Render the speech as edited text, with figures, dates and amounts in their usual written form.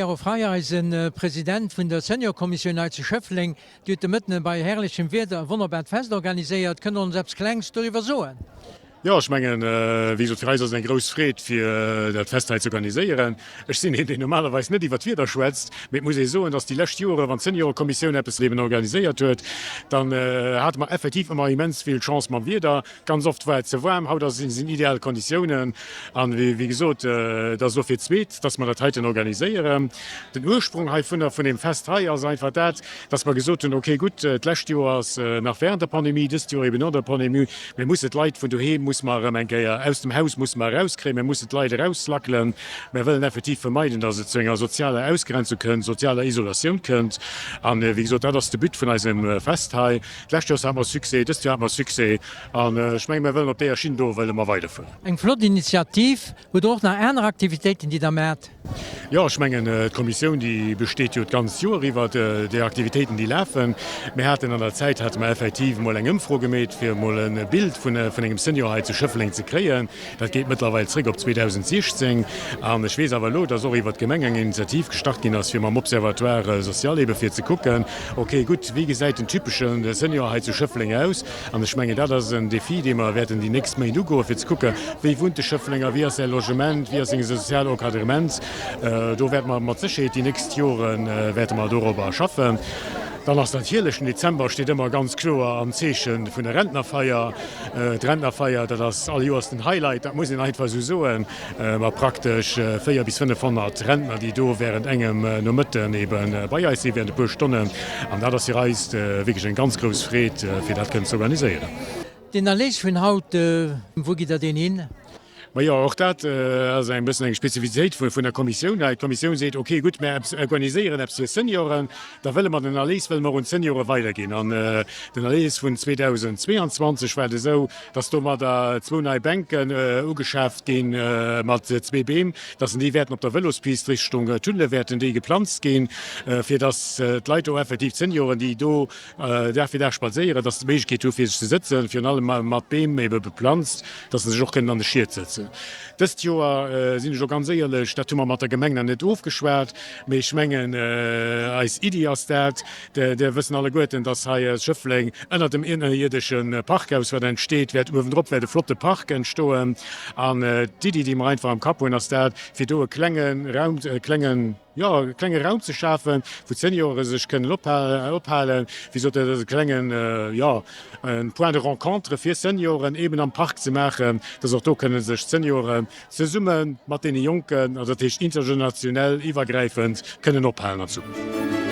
Pierrot Freieisen, President vun der Seniorkommissioun hei zu Schëffleng. Dir hutt de Mëtten bei herrlechem Wieder e wonnerbart Fest organiséiert. Kënnt Der ons eppes Klengs doriwwer soen? Jo, ech mengen, wéi gesot, fir eis ass et eng grouss Freed, fir dat Fest hei ze organiséieren. Ech sinn een, deen normalerweis net iwwer d'Wieder schwätzt, mee et muss ee soen, dass déi lescht Joren, wann d'Seniorekommissioun eppes eben organiséiert huet, dann hate mer effektiv ëmmer immens vill Chance mam Wieder. Ganz oft war et ze waarm, haut ass sinn ideal Konditiounen an wéi gesot, et ass elo fir d'zweet, dass mer dat heiten organiséieren. Den Ursprung heivunner, vun deem Fest hei, ass einfach dat, dass mer gesot hunn, okay gutt, d'lescht Joer ass nach während der Pandemie, dëst Joer eben no der Pandemie, mir musse d'Leit vun doheem musse mer erëm eng Kéier aus dem Haus musse mer erauskréien, mir mussen d'Leit erauslackelen, mir wëllen effektiv vermeiden, dass et zu enger sozialer Ausgrenzung kënnt, sozialer Isolatioun kënnt an wéi gesot, dat ass de But vun eisem Fest hei. D'lescht Joers hate mer Succès, dëst Joer hate mer Succès an ech menge mir wëllen op deeër Schinn do wëlle mer weiderfueren. Eng flott Initiativ. Hutt Der och nach aner Aktivitéiten, déi Der maacht? Jo, ech mengen d'Kommissioun déi besteet jo d'ganzt Joer iwwer. Déi Aktivitéiten déi lafen. Mir haten an der Zäit hate mer effektiv emol eng Ëmfro gemeet fir emol e Bild vun engem Senior hei zu Schëffleng ze kréien. Dat geet mëttlerweil zréck op 2016. An ech weess awer elo, dass och iwwert d'Gemeng eng Initiativ gestart ginn ass, fir mam Observatoire social ebe fir ze kucken, okay, gutt, wéi gesäit den typesche Senior hei zu Schëffleng aus? An ech mengen, dat ass en Défi, dee mer wäerten déi nächst Méint ugoen, fir ze kucken, wéi wunnt de Schëfflenger, wéi ass säi Logement, wéi ass seng sozial Encadrement. Do wäerte mer mat Sécherheet déi nächst Jore wäerte mer dorobber schaffen. Dann ass natierlech den Dezember steet ëmmer ganz kloer am Zeeche vun der Rentnerfeier. D'Rentnerfeier, dat ass all Joers den Highlight, dat muss een einfach esou soen, mat praktesch 4 bis 500 Rentner, déi do während engem Nomëtten ebe bei eis sinn, während e puer Stonnen. An dat ass fir eis wierklech eng ganz grouss Freed, fir dat kënnen ze organiséieren. Den Erléis vun haut, wou gitt Der deen hin? Majo, och dat ass eng bëssen eng Spezifitéit vun der Kommissioun hei. D'Kommissioun seet, ok, gutt, mir organiséieren eppes fir Senioren, da wëlle mer den Erléis wëlle mer un d'Seniore weiderginn. An den Erléis vun 2022 war et esou, dass domadder zwou nei Bänken ugeschaaft gi mat zwee Beem, dass déi wäerten op der Vëlospist Richtung Tunnele wäerten déi geplanzt ginn, fir dass d'Leit do effektiv, d'Senioren, déi do Dag fir Dag spadséieren, dass se d'Méiglechkeet hu fir sech ze sëtzen, virun allem mat Beem ebe beplanzt, dass se sech och kënnen an de Schiet sëtzen. Dëst Joer, sinn ech och ganz éierlech, dat hu mer mat der Gemeng nach net ofgeschwat, mee ech mengen eis Iddi ass dat, Der wëssen alleguerten, dass hei Schëffleng ënnert dem ënnerierdesche Parkhaus wat entsteet, wäert uewendrop wäert e flotte Park entstoen. An d'Iddi déi mer einfach am Kapp hunn, ass dat, fir do e klenge Raum, e klengen, jo, e klenge Raum ze schafen, wou d'Seniore sech kënnen ophalen, wéi sot Der, e klengen, jo, e Point de rencontre fir Senioren eeben am Park ze maachen, dass och do kënne sech d'Senioren zesumme mat deene Jonken, also dat heescht intergenerationell, iwwergräifend, kënnen ophalen an Zukunft.